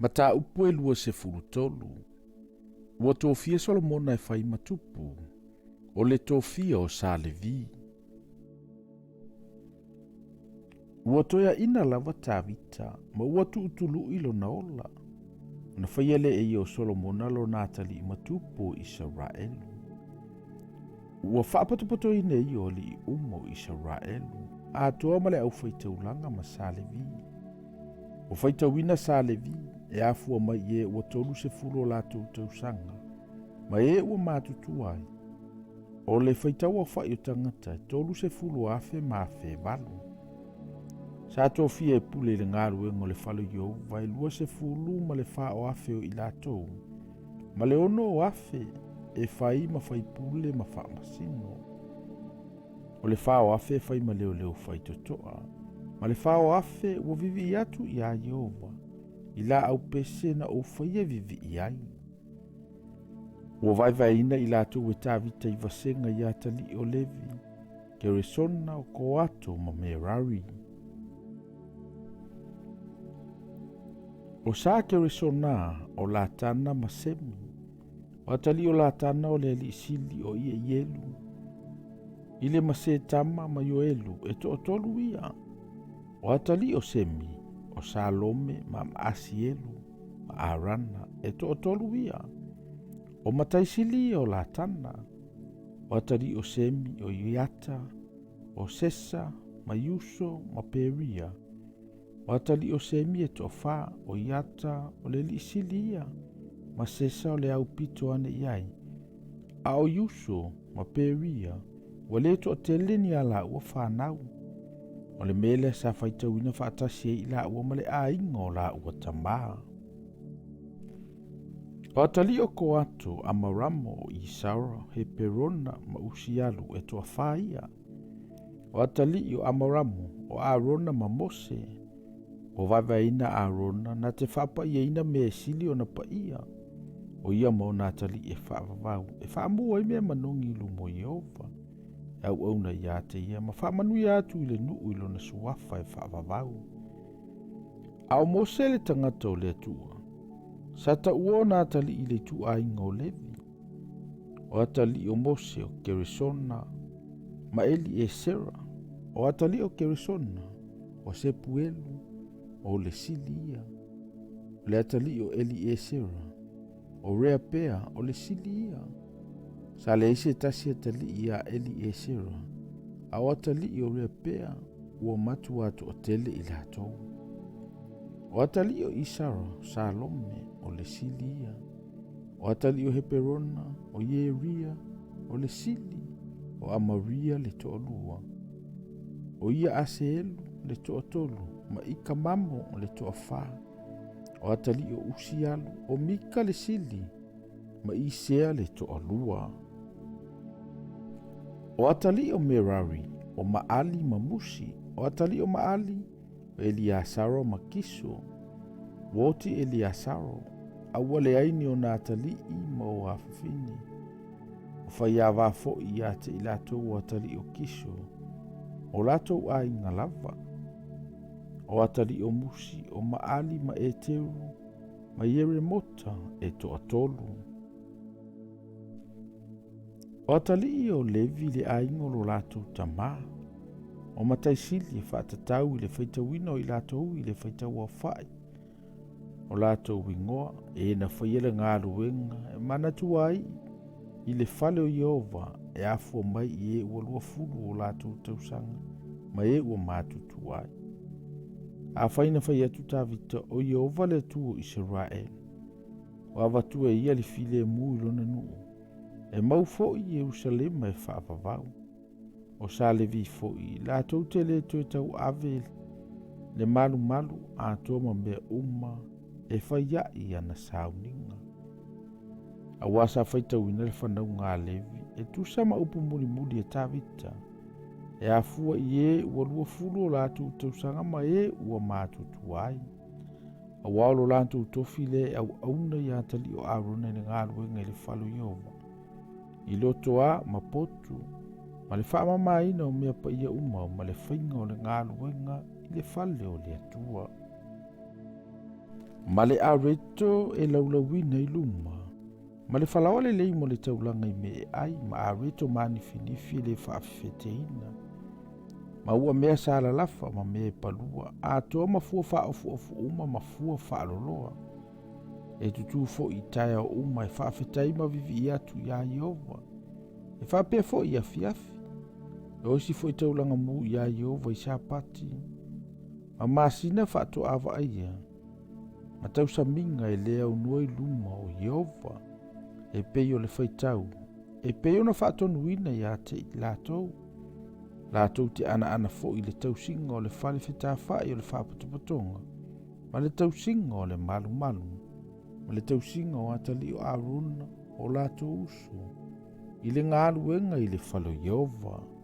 Mataupu e 23. Ua tofia Solomona e fai ma tupu, o le tofia o sa Levi. Ua toeaina lava Tavita ma ua tuutuluʻi lona ola, ona faia lea e ia o Solomona lona atalii ma tupu o Isaraelu. Ua faapatopotoina e ia o alii uma o Isaraelu, atoa ma le aufaitaulaga ma sa Levi. Ua faitauina sa Levi e afua mai i e ua 30 o latou tausaga, ma e ua matutua ai. O le faitau aofa'i o tagata e 30,000 ma 1,800. Sa tofia e pule i le galuega o le fale o Ieova e 24,000 o i latou, ma le 6,000 e fai ma faipule ma faamasino. O le 4,000 e fai ma leoleo faitotoa, ma le 4,000 ua vivii atu iā Ieova i laau pese na ou faia vivii ai. Ua vaevaeina i latou e Tavita i vasega i atalii o Levi, Keresona, o Koato ma Merari. O sa Keresona o Latana ma Semi, o atalii o Latana o le alii sili o Ieielu, i le ma Setama ma Ioelu e toatolu ia. O atalii o Semi, o Salome ma Maasielu ma Arana e toatolu ia. O Mataisili ia o Latana, o atalii o Semi o Iata, o Sesa ma Iuso ma Peria. O atalii o Semi e toafa, o Iata o le alii sili ia, ma Sesa o le aupito ane i ai. A o Iuso ma Peria, ua le toatele ni a laua whanau. O le mea lea sa faitauina faatasi ai i laua ma le aiga o laua tamā. O atalii o Koato, Amaramo, Isara, Heperona ma Usialu e toafa ia. O atalii o Amaramo, o Arona ma Mose. Ua vaevaeina Arona na te faapaiaina mea e sili ona paia. O ia ma ona atalii e faavavau, e faamua ai mea manogi i luma o Ieova. E auauna ia te ia ma faamanuia atu i le nuu i lona suafa e faavavau. A o Mose le tagata o le Atua, sa taua ona atalii i le ituaiga o Levi. O atalii o Mose o Keresona ma Eliesera. O atalii o Keresona o Sepuelu o le sili ia. O le atalii o Eliesera o Reapea o le sili ia. Sa leai se tasi atalii ia Eliesera, a o atalii o Reapea ua matua toatele i latou. O atalii o Isara, Salome o le sili ia. O atalii o Heperona, o Ieria o le sili, o Amaria le toalua. O ia Aseelu le toatolu, ma Ikamamo le toafa. O atalii o Usialu, o Mika le sili, ma Isea le toalua. O atalii o Merari, o Maali ma Musi. O atalii o Maali, o Eliasaro ma Kiso. Ua oti Eliasaro, a ua leai ni ona atalii ma o afafine. O faiāvā foi ia te i latou o atalii o Kiso, o latou aiga lava. O atalii o Musi, o Maali ma Eteru, ma Ieremota e toatolu. O atalii o Levi le aiga o lo latou tamā. O mataisili e faatatau i le faitauina o i latou i le faitau aofa'i o latou igoa e na faia le galuega e manatua ai i le fale o Ieova e afua mai i e ua 20 o latou tausaga ma e ua matutua ai. Afai na fai atu Tavita o Ieova le Atua o Isaraelu, ua avatua e ia le filemu i lona nuu, e mau foi i Ierusalema e faavavau. O sa Levi foi, latou te le toe tauave le malumalu atoa ma mea uma e fai ai ana sauniga. Auā sa faitauina le fanauga a Levi e tusa ma upu mulimuli a Tavita, e afua i e ua 20 o latou tausaga ma e ua matutua ai. Auā o lo latou tofi lea e auauna i atalii o Arona i le galuega i le fale o Ieova, i loto a ma potu, ma le faamamaina o mea paia uma ma le faiga o le galuega i le fale o le Atua. Ma le areto e laulauina i luma, ma le falaoa lelei mo le taulaga i mea e ai, ma areto manifinifi e le faafefeteina, ma ua mea sa lalafa ma mea e palua, atoa ma fua faaofuofu uma ma fua faaloloa. E tutū foi i taeao uma e faafetai ma vivii atu iā Ieova. E faapea foi i afiafi. O isi foi taulaga mu iā Ieova i Sapati, ma masina faatoa vaaia, ma tausamiga e le aunua i luma o Ieova, e pei o le faitau, e pei ona faatonuina ia te i latou. Latou te anaana foi i le tausiga o le fale fetafai o le faapotopotoga, ma le tausiga o le malumalu, ma le tausiga o atalii o Arona, o latou uso, i le galuega i le fale o Ieova.